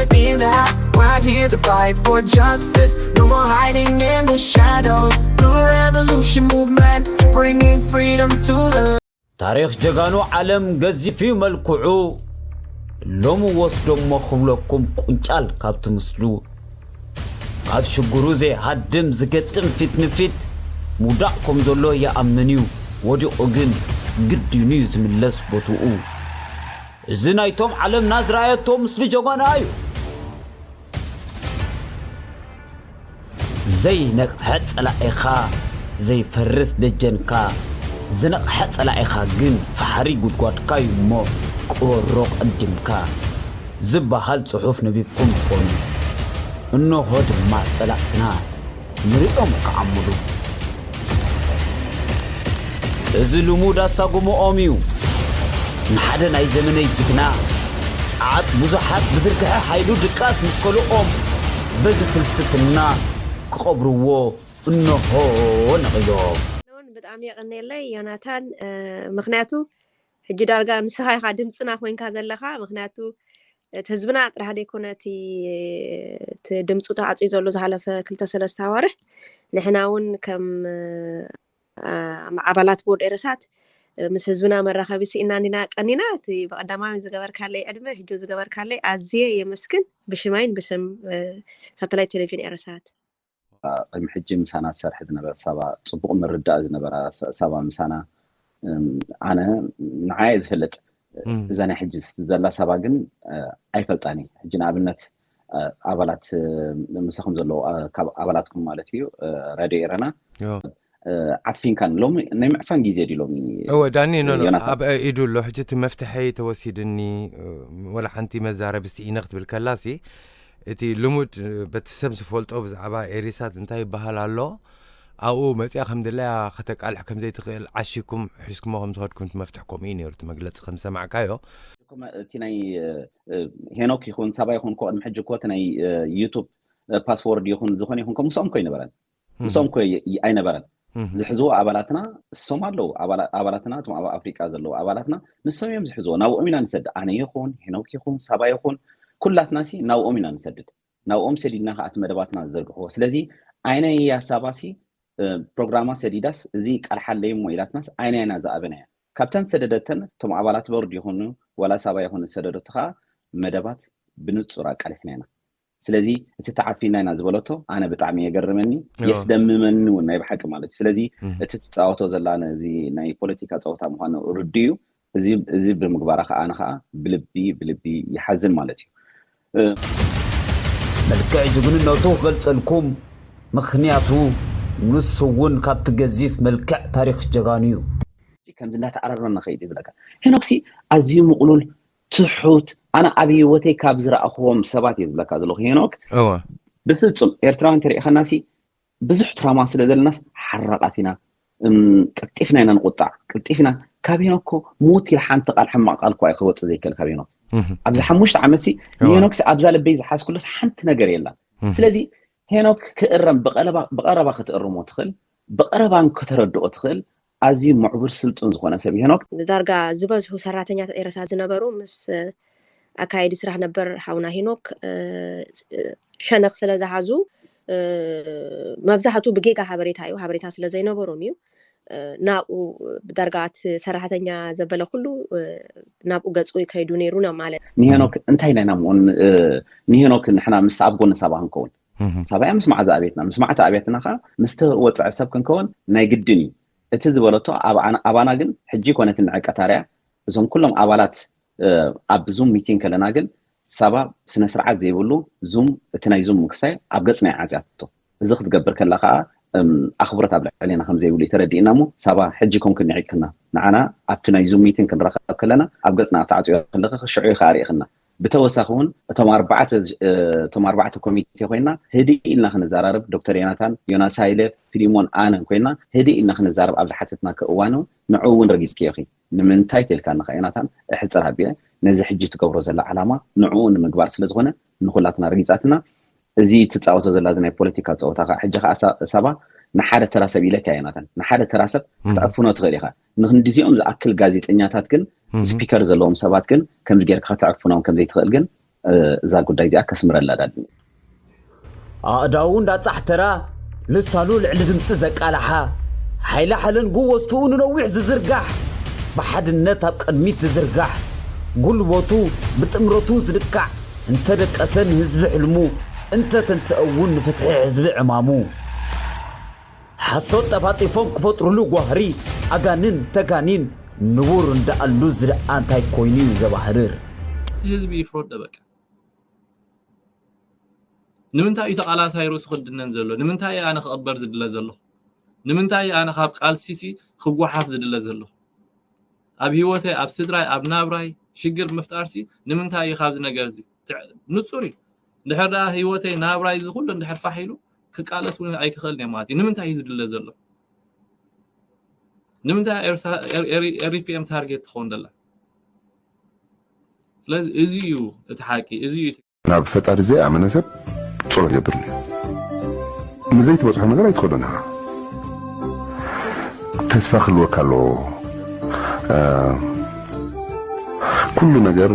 In the house, right here to fight for justice. No more hiding in the shadows. Blue revolution movement, bringing freedom to the ታሪኽ ጀጋኑ ዓለም ገዚፍ እዩ መልክዑ። ሎሚ ወስዶሞ ክብለኩም ቁንጫል ካብ ትምስሉ፣ ካብ ሽግሩ ዘይሃድም ዝገጥም ፊት ንፊት ምውዳቕ ከም ዘሎ ይኣምን እዩ። ወዲቑ ግን ግድኑ እዩ ዝምለስ ቦትኡ። እዚ ናይቶም ዓለምና ዝረኣየቶ ምስሊ ጀጋና እዩ። ዘይነቕሐ ጸላኢኻ ዘይፈርስ ደጀንካ፣ ዝነቕሐ ጸላኢኻ ግን ፈሓሪ ጉድጓድካ እዩ እሞ ቅበሮ ቀዲምካ ዝበሃል ጽሑፍ ነቢብኩም ትኾኑ። እንሆ ድማ ጸላእትና ንሪኦም ክዓምሉ። እዚ ልሙድ ኣሳጉምኦም እዩ። ንሓደ ናይ ዘመነይ ጅግና ጸዓት ብዙሓት ብዝርግሐ ሓይሉ ድቃስ ምስ ከልኦም በዚ ፍልስፍና ክቐብርዎ እንሆ ነቒሎም። እውን ብጣዕሚ የቐንየለይ ዮናታን። ምክንያቱ ሕጂ ዳርጋ ንስኻ ኢኻ ድምፅና ኮይንካ ዘለኻ። ምክንያቱ እቲ ህዝብና ጥራሕ ዘይኮነ እቲ ድምፁ ተዓፅዩ ዘሎ ዝሓለፈ ክልተ ሰለስተ ኣዋርሕ፣ ንሕና እውን ከም ኣባላት ቦርድ ኤረሳት ምስ ህዝብና መራኸቢ ስኢና እንዲና ቀኒና። እቲ ብቐዳማዊ ዝገበርካለይ ዕድመ፣ ሕጂ ዝገበርካለይ ኣዝየ የመስግን፣ ብሽማይን ብስም ሳተላይት ቴሌቪዥን ኤረሳት። ቅድሚ ሕጂ ምሳና ትሰርሒ ዝነበረ ሳባ፣ ፅቡቕ ምርዳእ ዝነበራ ሳባ ምሳና። ኣነ ንዓየ ዝፈልጥ፣ እዛ ናይ ሕጂ ዘላ ሳባ ግን ኣይፈልጣን እዩ። ሕጂ ንኣብነት ኣባላት ምሳኹም ዘለዉ፣ ካብ ኣባላትኩም ማለት እዩ፣ ራድዮ ኤረና ዓፊንካን ሎሚ ናይ ምዕፋን ግዜ ድዩ ሎሚ? እወ ዳኒ፣ ኖ ኖ፣ ኣብ ኢዱ ኣሎ ሕጂ። እቲ መፍትሐይ ተወሲድኒ፣ ወላ ሓንቲ መዛረቢ ስኢነ ክትብል ከላሲ፣ እቲ ልሙድ በቲ ሰብ ዝፈልጦ ብዛዕባ ኤሪሳት እንታይ ይበሃል ኣሎ፣ ኣብኡ መፅያ ከም ድላያ ከተቃልሕ ከም ዘይትኽእል ዓሺኩም ሒዝኩሞ ከም ዝኸድኩም እቲ መፍትሕ ከምኡ እዩ ነይሩ፣ እቲ መግለፂ ከም ዝሰማዕካዮ። እቲ ናይ ሄኖክ ይኹን ሳባ ይኹን እኮ ቅድሚ ሕጂ እኮ እቲ ናይ ዩቱብ ፓስወርድ ይኹን ዝኾነ ይኹን እኮ ምስኦም እኮ ኣይነበረን። ምስኦም እኮ ኣይነበረን። ዝሕዝዎ ኣባላትና እሶም ኣለዉ። ኣባላትና እቶም ኣብ ኣፍሪቃ ዘለዉ ኣባላትና ንሶም እዮም ዝሕዝዎ። ናብኦም ኢና ንሰድድ። ኣነ ይኹን ሄኖክ ይኹን ሳባ ይኹን ኩላትና ሲ ናብኦም ኢና ንሰድድ። ናብኦም ሰዲድና ከዓ እቲ መደባትና ዝዘርግሕዎ። ስለዚ ኣይናይ እያ ሳባ ሲ ፕሮግራማ ሰዲዳስ እዚ ቃልሓለይ እሞ ኢላትናስ ኣይናይ ኢና ዝኣበናያ። ካብተን ዝሰደደተን እቶም ኣባላት ቦርድ ይኹኑ ዋላ ሳባ ይኹን ዝሰደደቶ ከዓ መደባት ብንጹር ኣቃሊሕና ኢና። ስለዚ እቲ ተዓፊና ኢና ዝበለቶ ኣነ ብጣዕሚ የገርመኒ፣ የስደምመኒ እውን ናይ ብሓቂ ማለት እዩ። ስለዚ እቲ ትፃወቶ ዘላ ነዚ ናይ ፖለቲካ ፀወታ ምዃኑ ርዱ እዩ። እዚ እዚ ብምግባራ ከዓ ኣነ ከዓ ብልቢ ብልቢ ይሓዝን ማለት እዩ። መልክዕ ጅግንነቱ ክገልፀልኩም፣ ምኽንያቱ ንሱ እውን ካብቲ ገዚፍ መልክዕ ታሪኽ ጀጋኑ እዩ። ከምዚ እንዳተዓራረና ከይድ ይብለካ። ሄኖክሲ ኣዝዩ ምቕሉል፣ ትሑት፣ ኣነ ኣብ ህይወተይ ካብ ዝረኣኽዎም ሰባት እየ ዝብለካ ዘለኹ ሄኖክ። እወ ብፍጹም ኤርትራውያን ተሪእኸናሲ ብዙሕ ትራማ ስለ ዘለናስ ሓራቓት ኢና። ቀልጢፍና ኢና ንቁጣዕ፣ ቀልጢፍና። ካብ ሄኖክ እኮ ምውት ኢለ ሓንቲ ቃል ሕማቕ ቃል እኳ እዩ ክወፅእ ዘይክእል ካብ ሄኖክ። ኣብዚ ሓሙሽተ ዓመትሲ ንሄኖክሲ ኣብዛ ልበይ ዝሓዝኩሉስ ሓንቲ ነገር የላን። ስለዚ ሄኖክ ክእረም ብቐረባ ክትእርሞ ትኽእል፣ ብቐረባ ከተረድኦ ትኽእል ኣዝዩ ምዕቡል ስልጡን ዝኾነ ሰብ ሄኖክ። ዳርጋ ዝበዝሑ ሰራተኛታት ኤረሳት ዝነበሩ ምስ ኣካየዲ ስራሕ ነበር ሓውና ሄኖክ ሸነኽ ስለ ዝሓዙ መብዛሕቱ ብጌጋ ሓበሬታ እዩ፣ ሓበሬታ ስለ ዘይነበሮም እዩ። ናብኡ ዳርጋ እቲ ሰራሕተኛ ዘበለ ኩሉ ናብኡ ገጹ ከይዱ ነይሩ ማለት። ንሄኖክ እንታይ ናይ ናምኦን ንሄኖክ ንሕና ምስ ኣብ ጎኒ ሳባ ክንከውን ሳባያ ምስ መዓዛ ኣብየትና ምስ ማዕተ ኣብየትና ከዓ ምስ ተወፅዐ ሰብ ክንከውን ናይ ግድን እዩ። እቲ ዝበለቶ ኣባና ግን ሕጂ ኮነት ንዕቀታርያ እዞም ኩሎም ኣባላት ኣብ ዙም ሚቲንግ ከለና ግን ሳባ ስነ ስርዓት ዘይብሉ ዙም እቲ ናይ ዙም ምክሳይ ኣብ ገፅና ይዓፅያቶ። እዚ ክትገብር ከላ ከዓ ኣኽብሮት ኣብ ልዕሌና ከም ዘይብሉ ተረዲእና እሞ ሳባ ሕጂ ኮንክ ንዒቅክና ንዓና ኣብቲ ናይ ዙም ሚቲንግ ክንራኸብ ከለና ኣብ ገፅና ተዓፅዮ ከለካ ሽዑ ኢኻ ኣሪእክና። ብተወሳኺ እውን እቶም ኣርባዕተ እቶም ኣርባዕተ ኮሚቴ ኮይና ህድእ ኢልና ክንዘራረብ ዶክተር ዮናታን፣ ዮናስ ሃይለ፣ ፊሊሞን ኣነን ኮይና ህድእ ኢልና ክንዛረብ ኣብ ዝሓተትናካ እዋን እውን ንዕኡ እውን ረጊፅክዮ ኢኺ። ንምንታይ ተልካ ንኻ ዮናታን እሕፅር ኣቢለ ነዚ ሕጂ ትገብሮ ዘላ ዓላማ ንዕኡ ንምግባር ስለ ዝኾነ ንኹላትና ረጊፃትና። እዚ ትፃወቶ ዘላ ናይ ፖለቲካ ፀወታ ከዓ ሕጂ ከዓ ሳባ ንሓደ ተራ ሰብ ኢለካ ዮናታን ንሓደ ተራ ሰብ ክትዕፍኖ ትኽእል ኢኻ። ንክንዲዚኦም ዝኣክል ጋዜጠኛታት ግን ስፒከር ዘለዎም ሰባት ግን ከምዚ ጌርካ ከተዕፍኖም ከምዘይትኽእል ግን እዛ ጉዳይ እዚኣ ከስምረላ ዳድኒ። ኣእዳዉ እንዳጻሕተራ ልሳኑ ልዕሊ ድምፂ ዘቃላሓ፣ ሓይሊ ሓለንጉ ወስቱኡ ንነዊሕ ዝዝርጋሕ፣ ብሓድነት ኣብ ቅድሚት ዝዝርጋሕ፣ ጉልበቱ ብጥምረቱ ዝድካዕ፣ እንተደቀሰ ንህዝቢ ሕልሙ፣ እንተተንሰአ እውን ንፍትሒ ህዝቢ ዕማሙ። ሓሶት ጠፋጢፎም ክፈጥሩሉ ጓህሪ፣ ኣጋንን ተጋኒን ንቡር እንዳኣሉ ዝደኣ እንታይ ኮይኑ እዩ ዘባህርር? ህዝቢ ይፍረዶ በቃ። ንምንታይ እዩ ተቓላሳይ ርእሱ ክድነን ዘሎ? ንምንታይ እየ ኣነ ክቕበር ዝድለ ዘለኹ? ንምንታይ እየ ኣነ ካብ ቃልሲሲ ክጓሓፍ ዝድለ ዘለኹ? ኣብ ህይወተይ፣ ኣብ ስድራይ፣ ኣብ ናብራይ ሽግር ምፍጣርሲ ንምንታይ እዩ ካብዚ ነገር እዚ? ትዕ- ንጹር እዩ። እንድሕር ደኣ ህይወተይ ናብራይ እዚ ኩሉ እንድሕር ፋሕ ኢሉ ክቃለስ እውን ኣይክኽእልን እየ ማለት እዩ። ንምንታይ እዩ ዝድለ ዘሎ? ንምንታይ ኤርሳ- ኤር- ኤር- ኤሪፒኤም ታርጌት ትኸውን ደላ? ስለዚ እዚ እዩ እቲ ሓቂ፣ እዚ እዩ እቲ ናብ ፈጣሪ ዘይኣመነ ሰብ ጸሎት ይገብር ድዩ? ንዘይትበጽሖ ነገር ኣይትኸዶን ኢኻ። ተስፋ ክህልወካ ኣለዎ። ኩሉ ነገር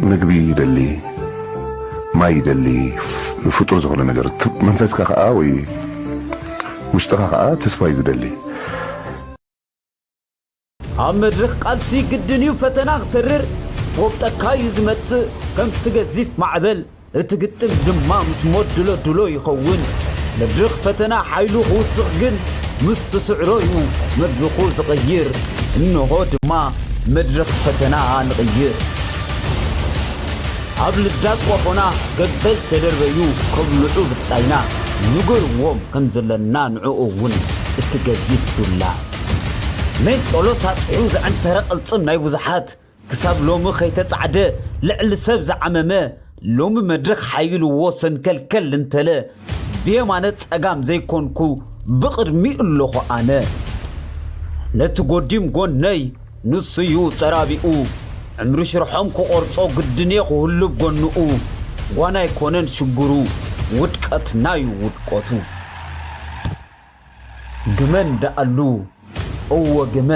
ምግቢ ይደሊ፣ ማይ ይደሊ፣ ፍጡር ዝኾነ ነገር መንፈስካ ከዓ ወይ ውሽጥኻ ከዓ ተስፋ እዩ ዝደሊ። ኣብ መድረኽ ቃልሲ ግድን እዩ ፈተና ክተርር፣ ክወብጠካ እዩ ዝመጽእ ከምቲ ገዚፍ ማዕበል፣ እቲ ግጥም ድማ ምስ ሞት ድሎ ድሎ ይኸውን። መድረኽ ፈተና ሓይሉ ክውስኽ ግን ምስ ትስዕሮ እዩ መድረኹ ዝቕይር። እንሆ ድማ መድረኽ ፈተና ንቕይር። ኣብ ልዳት ቆፎና ገበል ተደርበዩ ከብልዑ ብጻይና፣ ንገርዎም ከም ዘለና ንዕኡ እውን እቲ ገዚፍ ዱላ። ሜንጦሎስ ኣጽሒሑ ዘዐንተረ ቅልጽም ናይ ብዙሓት፣ ክሳብ ሎሚ ከይተጻዕደ ልዕሊ ሰብ ዝዓመመ፣ ሎሚ መድረኽ ሓይልዎ ሰንከልከል እንተለ፣ ብየማነ ጸጋም ዘይኮንኩ ብቕድሚኡ ኣለኹ ኣነ። ነቲ ጎዲም ጎነይ ንሱዩ ጸራቢኡ፣ ዕምሪ ሽርሖም ክቖርጾ ግድንየ ክህሉ ብጎንኡ፣ ጓና ኣይኮነን ሽግሩ ውድቀትናዩ ውድቀቱ። ግመ እንዳኣሉ እወ ግመ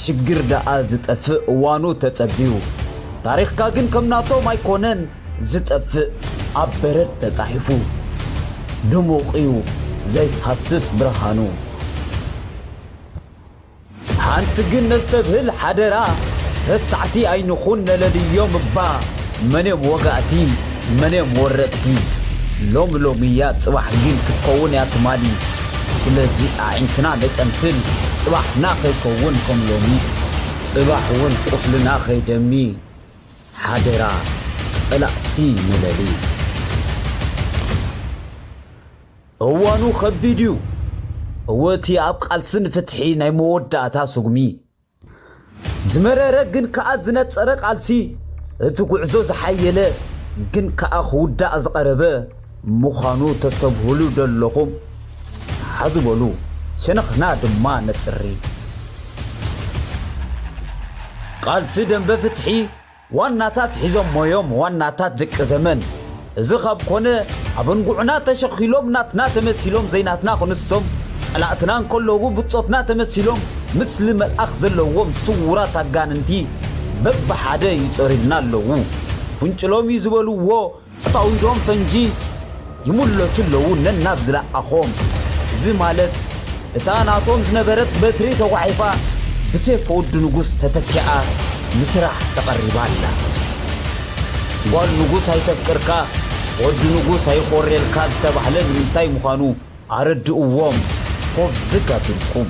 ሽግር ደኣ ዝጠፍእ እዋኑ ተጸብዩ። ታሪኽካ ግን ከም ናቶም ኣይኮነን ዝጠፍእ ኣብ በረድ ተጻሒፉ። ድሙቕ እዩ ዘይሃስስ ብርሃኑ። ሓንቲ ግን ነስተብህል ሓደራ፣ ረሳዕቲ ኣይንኹን ነለልዮም እባ። መን እዮም ወጋእቲ መን እዮም ወረጥቲ? ሎሚ ሎሚ እያ ጽባሕ ግን ክትከውን እያ ትማሊ። ስለዚ ኣዒንትና ነጨንትን ጽባሕና ከይከውን ከም ሎሚ፣ ጽባሕ እውን ቁስልና ከይደሚ ሓደራ ጸላእቲ ንለሊ። እዋኑ ከቢድ እዩ። እወ እቲ ኣብ ቃልሲ ንፍትሒ ናይ መወዳእታ ስጉሚ ዝመረረ ግን ከኣ ዝነጸረ ቃልሲ፣ እቲ ጉዕዞ ዝሓየለ ግን ከኣ ክውዳእ ዝቐረበ ምዃኑ ተስተብህሉ ዶ ኣለኹም? ሓዙ በሉ፣ ሸነኽና ድማ ነጽሪ። ቃልሲ ደንበ ፍትሒ ዋናታት ሒዞሞ'ዮም ዋናታት ደቂ ዘመን። እዚ ካብ ኮነ ኣብ ኣንጉዕና ተሸኺሎም ናትና ተመሲሎም ዘይናትና ክንሶም ጸላእትና እንከለዉ ብጾትና ተመሲሎም ምስሊ መልኣኽ ዘለዎም ስዉራት ኣጋንንቲ በብሓደ ይጸርዩና ኣለዉ። ፍንጭሎም እዩ ዝበልዎ ኣጻዊዶም ፈንጂ ይምለሱ ኣለዉ ነናብ ዝለኣኾም። እዚ ማለት እታ ናቶም ዝነበረት በትሪ ተጓሒፋ ብሴፍ ወዲ ንጉስ ተተኪኣ ንስራሕ ተቐሪባ ኣላ። ጓል ንጉስ ኣይተፍቅርካ ወዲ ንጉስ ኣይኾርየልካ ዝተባህለ ንምንታይ ምዃኑ ኣረድእዎም ኮፍ ዝግ ኣቢልኩም።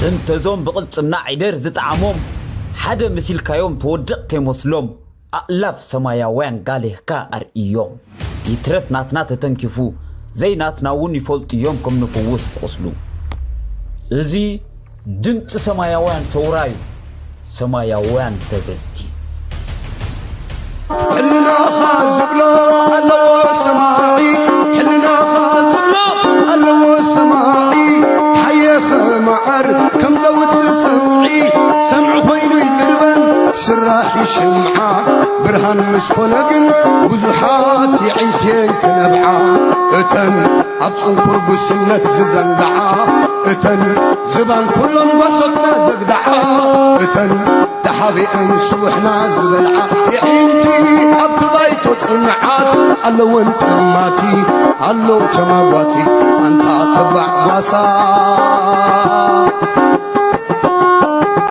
እንተዞም ብቕልጽምና ዒደር ዝጠዓሞም ሓደ መሲልካዮም ትወድቕ ከይመስሎም ኣእላፍ ሰማያውያን ጋሌህካ ኣርእዮም። ይትረፍ ናትና ተተንኪፉ ዘይናትና እውን ይፈልጡ እዮም ከም ንፍውስ ቁስሉ። እዚ ድምፂ ሰማያውያን ሰውራ እዩ። ሰማያውያን ሰብ ርስቲ። ሕልናኻ ዝብሎ ኣለዎ ሰማዒ ሕልናኻ ዝብሎ ኣለዎ ሰማዒ ሓየኸ መዓር ከም ዘውፅእ ሰምዒ ሰምዒ ኮይኑ ይድርበን ስራሕ ይሽምዓ ብርሃን ምስ ኮነ ግን ብዙሓት የዒንትየን ክነብዓ እተን ኣብ ጽንኩር ጉስነት ዝዘንግዓ እተን ዝባን ኩሎም ጓሶትና ዘግዳዓ፣ እተን ተሓቢአን ስውሕና ዝበልዓ፣ የዒንቲ ኣብቲ ባይቶ ጽንዓት ኣለወን ጠማቲ፣ ኣሎ ተማጓቲ ኣንታ ተባዕ ጓሳ።